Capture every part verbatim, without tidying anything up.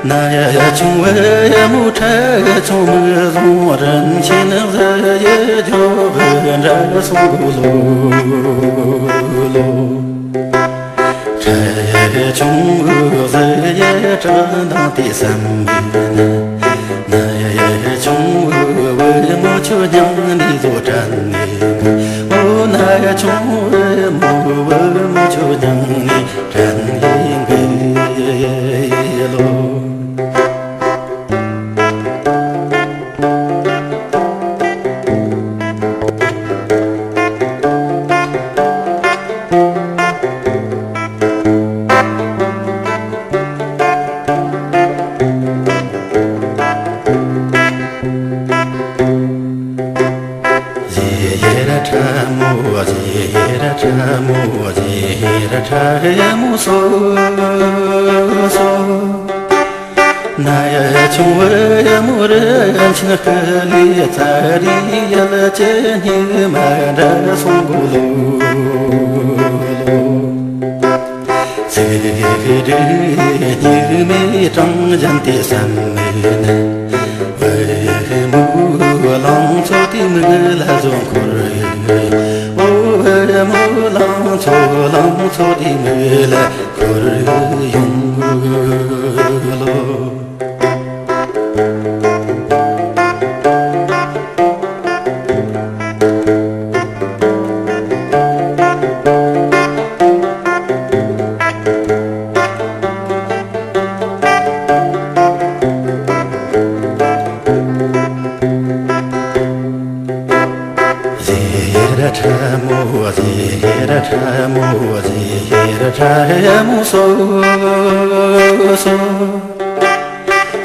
ན་ཡ་ཆུང་བུ་ཡ་མོ་ཁྲ་ཆུང་མི་བཟུང་རིན་ཆེན་གཟི་ཡི་ཇོ་བོ་འདྲ་སོང་གོ་ལོ་ལོ། ཁྲ་ཆུང་བུ་གཟི་ཡི་བཀྲག་མདངས་དེ་བསམ་པས་ན། ན་ཡ་ཆུང་བུ་བུ་མོ་ཆུ་རྒྱང་ནས་བཟོ་དྲན་ནས། འོ་ན་ཡ་ཆུང་བུ་མོ་བུ་མོ་ཆུ་རྒྱང་ནས། དྲན་ཡིན་པའི་ལོ། ཟེར་ཁྲ་མོ་ཟེར་ཁྲ་མོ་ཟེར་ཁྲ་མོ་སོ་སོ། ན་ཡ་ཆུང་བུ་ཡ་མོ་རིན་ཆེན་སྐུ་ལས་ཚ་རེ་ཡལ་གྱི་སྙིགས་མ་འདྲ་སོང་གོ་ལོ་ལོ། ཚེ་སྒྲིག་སྙིགས་མའི་གྲངས་ཅན་དེ་བསམ་མེད་ན། བུ་མོ་ལང་ཚོ་དེ་མིག་ལ་བཟོ་འཁོར་ཡོང་། འོ་བུ་མོ་ལང་ཚོ་ལང་ཚོ་དེ་མིག་ལ་འཁོར་ཡོང་ལོ། ཟེར་ཁྲ་མོ་ཟེར་ཁྲ་མོ་ཟེར་ཁྲ་མོ་སོ་སོ།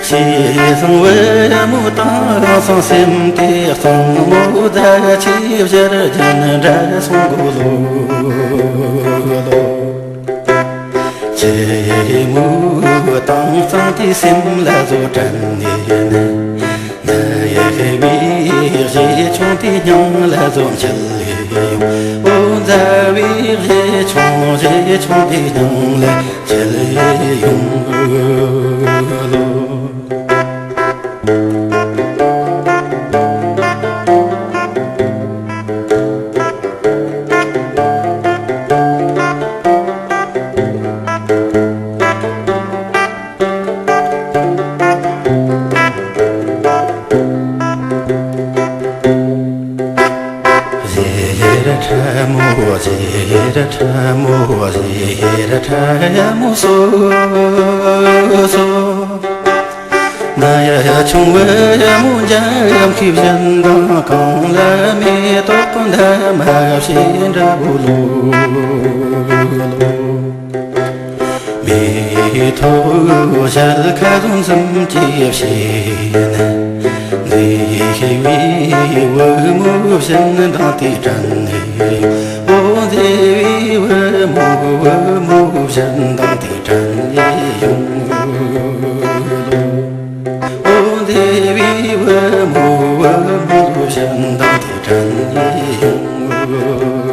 ཞེས་གསང་བའི་མོ་དང་གསང་སེམས་དེ་གཙང་མོ་རྫ་ཆུའི་བཞུར་རྒྱུན་འདྲ་སོང་གོ་ལོ་ལོ། ཆུ་མོ་དྭངས་གཙང་དེ་སེམས་ལ་བཟོ་དྲན་ནས་ནི། འདི་ཡི་བཞེས་ཆུང་དེ་སྙིང་ལ་བཟོ་འཁྱིལ་ཡོང་། འོ་མཛའ་བོའི་བཞེས་ཆུང་བཞེས་ཆུང་དེ་སྙིང་ལ་འཁྱིལ་ཡོང་ལོ། ཟེར་ཁྲ་མོ་ཟེར་ཁྲ་མོ་ཟེར་ཁྲ་མོ་སོ་སོ། ན་ཡ་ཆུང་བུ་ཡ་མོ་འཇམ་ཁའི་བཞིན་དང་གང་ལ་མེ་ཏོག་འདབ་མ་བཞིན་འདྲ་བོ་ལོ། མེ་ཏོག་ཞལ་ཁ་ཟུམ་ཟུམ་གྱིས་བྱས་ནས། འདི་ཡི་ཤེས་པའི་བུ་མོ་བཞིན་དང་དེ་དྲན་ནས། འོ་མཛེས་པའི་བུ་མོ་བུ་མོ་བཞིན་དང་དེ་དྲན་ནས་ཡོང་། འོ་མཛེས་པའི་བུ་མོ་བུ་མོ་བཞིན་དང་དེ་དྲན་ནས་ཡོང་།